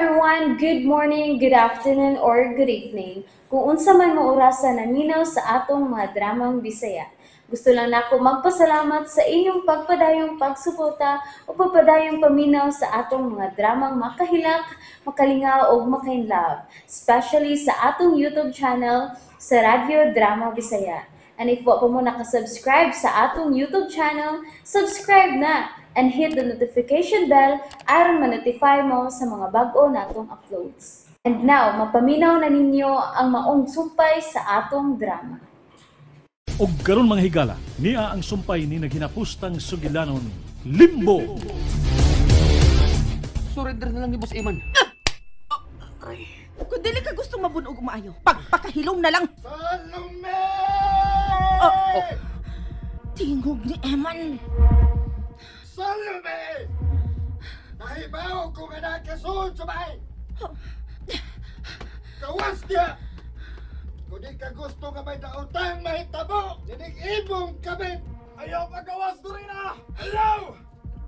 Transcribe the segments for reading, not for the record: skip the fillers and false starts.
Everyone! Good morning, good afternoon, or good evening. Kung unsa man mo orasa naminaw sa atong mga dramang Bisaya. Gusto lang nako magpasalamat sa inyong pagpadayong pagsuporta o pagpadayong paminaw sa atong mga dramang makahilak, makalingaw o makainlove, especially sa atong YouTube channel sa Radyo Drama Bisaya. And if wa pa mo nakasubscribe sa atong YouTube channel, subscribe na and hit the notification bell aron ma-notify mo sa mga bag-o natong uploads. And now, mapaminaw na ninyo ang maong sumpay sa atong drama. Og karon mga higala, niya ang sumpay ni naghinapustang sugilanon, Limbo! Surrender na lang ni Boss Eman. Kung dili ka gustong mabunog maayo, pagpakahilom na lang. Salome! Oh, oh. Tingog ni Eman. Salome! Nahibaw ko nga nakasud sa bahay! Kawas niya! Kung di ka gusto nga may daotang mahitabo, dinig imong kabit! Ayaw pagawas Dorina! Ayaw!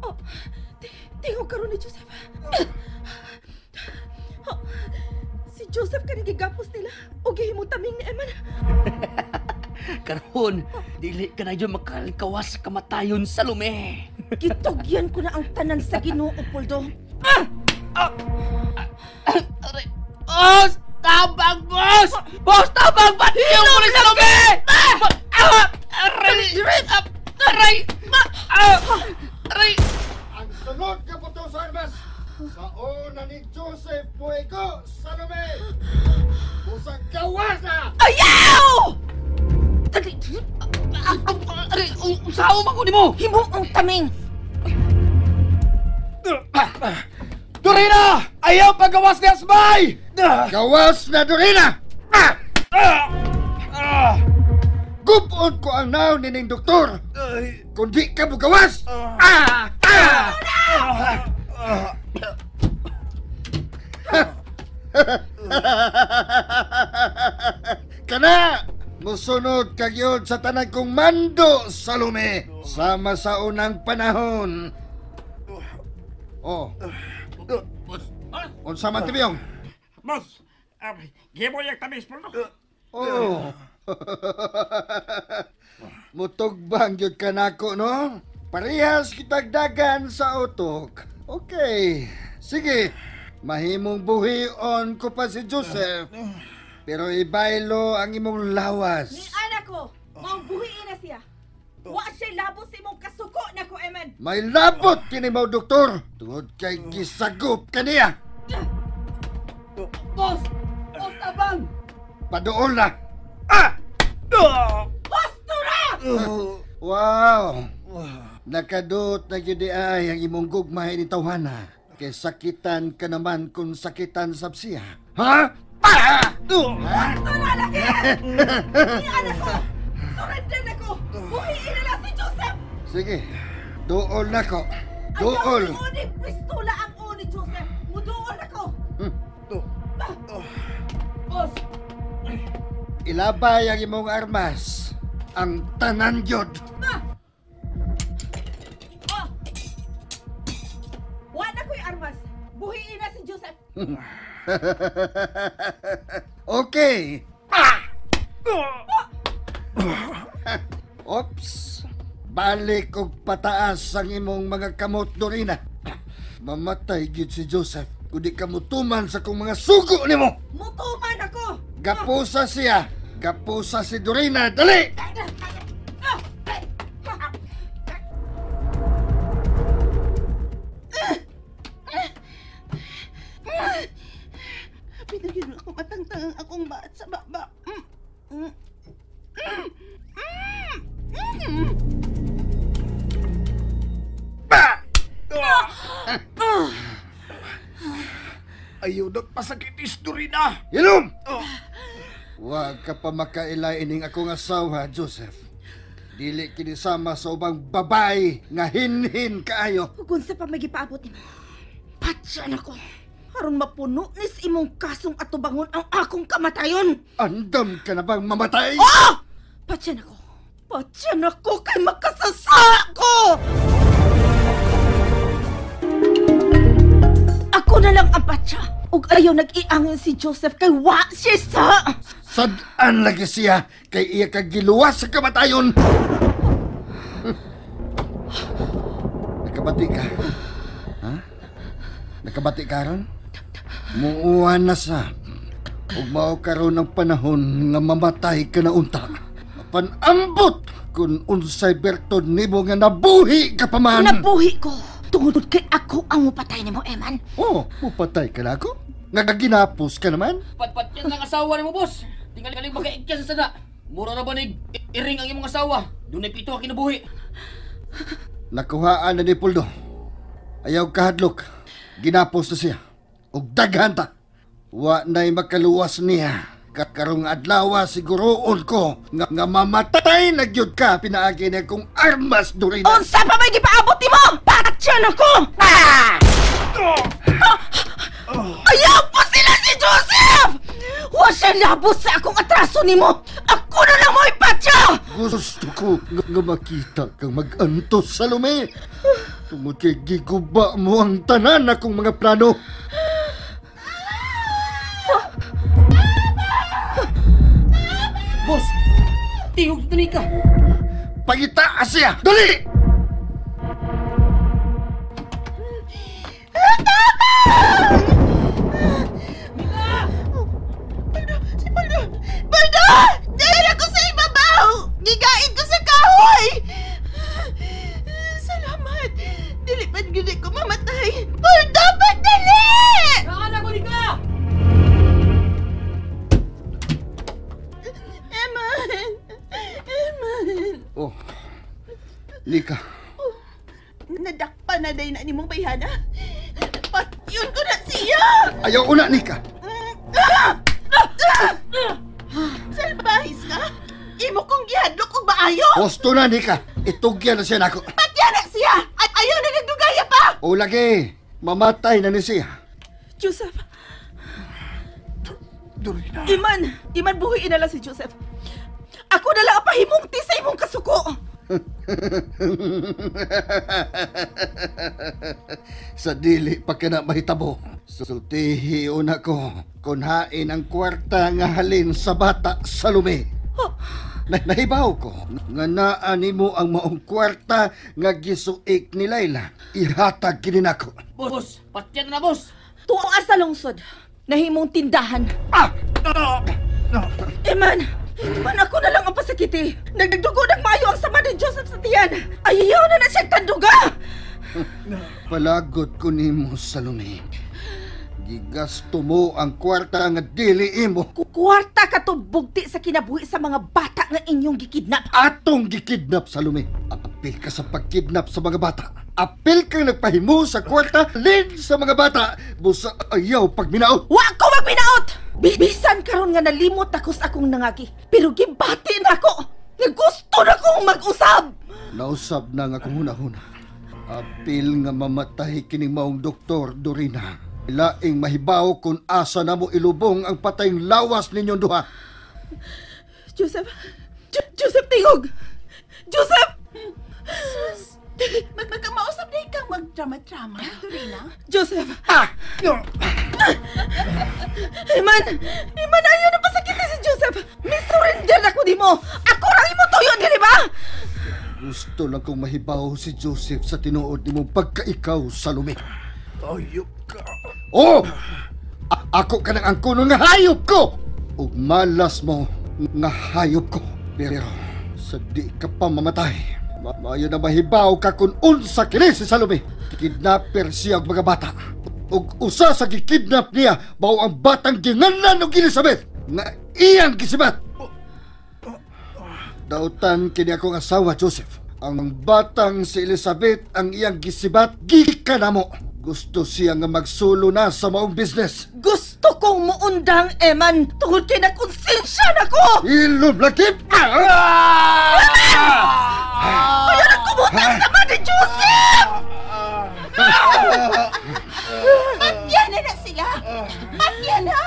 Oh, tingog karon ni Joseph. Oh, si Joseph kaning gigapos nila o gihimong taming ni Eman. Karon, dili ka na yun makalikawas sa kamatayon, Salome. Gitugyan ko na ang tanan sa Ginoo, Poldo. Aray! Boss! Tabang, boss! Boss, tabang! Ba't yung ko ni Salome? Aray! Aray! Aray! Ang sunod ka buto sa armas! Sa una ni Joseph Puego, Salome! Usang gawas na! Ayaw! Dali! Aray! Usawa man ko nimo! Himo ang taming! Dorina! Ayaw pagawas ni Asmay! Gawas na, Dorina! Gupon ko ang naon nining doktor! Kung di ka mugawas! Kana! Musunod ka gyud sa tanan kong mando, Salome! Sama sa unang panahon. Oh. Unsa man tibiyong? Boss, gimo yung tamis po, no? Oh. Mutugbang gyud ka nako, no? Parehas kitag dagan sa utok. Okay. Sige. Mahimong buhion ko pa si Joseph. Pero ibaylo ang imong lawas. Ni anak ko, maong buhiin na siya. Wa siya labot sa imong kasuko nako, Eman. May labot kini mo, doktor. Tungod kay gisagup kaniya. Boss! Boss, tabang! Paduol na. Ah! Boss, Tura! Wow! Nakadot na gyud ay ang imong gugmay ni tawhana. Kay sakitan ka naman kung sakitan sab siya. Ha? Ah! Tura lagi! Ni anak ko! Surrender na ko! Buhiin na lang si Joseph! Sige, duol na ko. Duol! Ayaw, unig pistola ang ni Joseph! Muduol na ko! Boss! Ilabay ang imong armas. Ang tanan gyud. Ma! Oh! Wa na ko'y armas. Buhiin na si Joseph. Okay. Ops. Balik og pataas ang imong mga kamot, Dorina. Mamatay gyud si Joseph kung di ka mutuman sa kong mga sugo nimo. Mutuman ako! Gapusa siya. Gapusa si Dorina. Dali! Pinagin ako matangtang akong baat sa baba. Ayaw nagpasakitis, Dorina! Hilom! Huwag ka pa makaila ining akong asawa, Joseph. Dili kinisama sa ubang babae nga hinhin kaayo. Kung sa pa magipaabot nimo, patyan ako. Aron mapuno nis imong kasong atubangon ang akong kamatayon. Andam ka na bang mamatay? Oh! Patyan ako. Patyan ako kay makasasa ko! Ako na lang ang patya. Ug ayaw nag-iangin si Joseph kay wa siya sa. Sad-an lagi siya kay iya ka giluwas sa kamatayon. Nakabati ka? Ha? Nakabati ka ron? Muuan na sa. Ug mao karon ang panahon nga mamatay ka na unta. Panambot kung unsay bertod nimo nga nabuhi ka pa man. Nabuhi ko tungod kay ako ang mupatay nimo, Eman. Oh, mupatay ka na ako? Nagaginapos ka naman? Patpat yan ang asawa nimo, boss. Tingali makaigya sa sada. Mura na ba nig iring ang imong asawa? Dunay pito ka kinabuhi. Nakuhaan na ni Poldo. Ayaw kahadlok. Ginapos na siya. Og daghan ta. Wa na'y makaluwas niya. Karong adlaw siguroon ko nga mamatay na gyud ka pinaagi niya kung armas Dorina. Unsa pa may gipaabot nimo? Patyan ako! Ah! Ayaw po sila si Joseph! Wa siya labot sa akong atraso nimo. Ako na lang mo'y patya! Gusto ko nga makita kang mag-antos, Salome. Tungod kay giguba mo ang tanan akong mga plano. Boss, tingog ni ka. Pangita siya! Dali! Baldo! Si Baldo! Baldo! Dahil ako sa ibabaw! Gigain ko sa kahoy! Salamat! Dili pa gud ko mamatay! Baldo, pagdali! Naanak ko ni ka! Eman! Eman! Oh, Nika. Oh, nadakpa na day na nimong bayhana. Patyon ko na siya! Ayaw una, Nika! Salbahis ka? Imo kong gihadlok og maayo? Gusto na, Nika. Itugyan na siya nako. Patyan na siya! At ayaw na nagdugaya pa! O lagi, mamatay na ni siya. Joseph! Dorina. Iman! Iman, buhiin na lang si Joseph. Ako na lang ang pahimungti sa imong kasuko. Sa dili pa ka na mahitabo. Sultihi una ko kung hain ang kwarta nga halin sa bata Salome. Oh. Nahibaw ko nga naa nimo ang maong kwarta nga gisuik ni Layla. Ihatag kini nako. Boss, patyan na boss. Tuwa sa lungsod. Nahimong tindahan. Ah! Eman! Eman, ako na lang ang pasakiti. Nagdugo ng maayo ang sama ni Joseph sa tiyan. Ayaw na na siyang tanduga! Palagot ko nimo, Salome. Gigasto mo ang kwarta nga dili imo. Kwarta ka to bugti sa kinabuhi sa mga bata nga inyong gikidnap. Atong gikidnap, Salome. Apil ka sa pagkidnap sa mga bata. Apil kang nagpahimo sa kwarta lin sa mga bata. Busa ayaw pagminaot. Wa ko magminaot! Bisan karon nga nalimot ako sa akong nangagi. Pero gibati na ako. Nga gusto na kong mag-usab. Nausab na nga akong hunahuna. Apil nga mamatay kining maong doktor, Dorina. Laing mahibaw kung asa na mo ilubong ang patayng lawas ninyong duha. Joseph! Joseph, tingog! Joseph! Sus! Magkamausap na ikaw magdrama-drama, Dorina. Joseph! Ah! Iman! Iman, ayaw na pasakit si Joseph! May surrender ako di mo! Ako rang imo tuyo, dili ba? Gusto lang kong mahibaw si Joseph sa tinuod ni mong pagkaikaw, Salome. Hayop ka. Oh! Ako ka ng angkuno nga hayop ko! Ug malas mo nga hayop ko. Pero sa di ka pa mamatay, maayo na mahibaw ka kung unsa kini si Salome. Kidnapper siya og mga bata. Ug usa sa gikidnap niya mao ang batang ginganlan og Elizabeth nga iyang gisibat. Dautan kini akong asawa, Joseph. Ang batang si Elizabeth ang iyang gisibat gikan namo. Gusto siya nga magsulo na sa maong business. Gusto kong muundang, Eman, tungod kay nakonsensya na ko! Ilom lagi! Ayaw na kumutang sama ni Joseph! Patyan na na sila! Patyan na!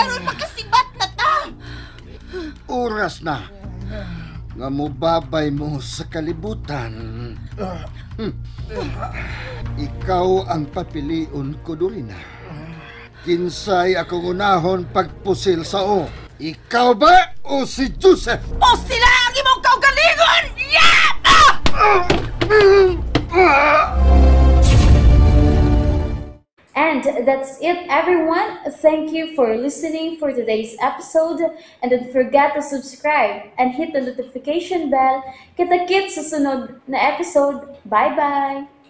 Aron makasibat na ta! Oras na nga mubabay mo sa kalibutan. Ikaw ang papilion ko, Dorina. Kinsay akong unahon pagpusil sa o. Ikaw ba o si Joseph? O sila ang imong kaugalingon! Yeah! Ah! And that's it, everyone. Thank you for listening for today's episode. And don't forget to subscribe and hit the notification bell. Kita-kits sa sunod na episode. Bye-bye!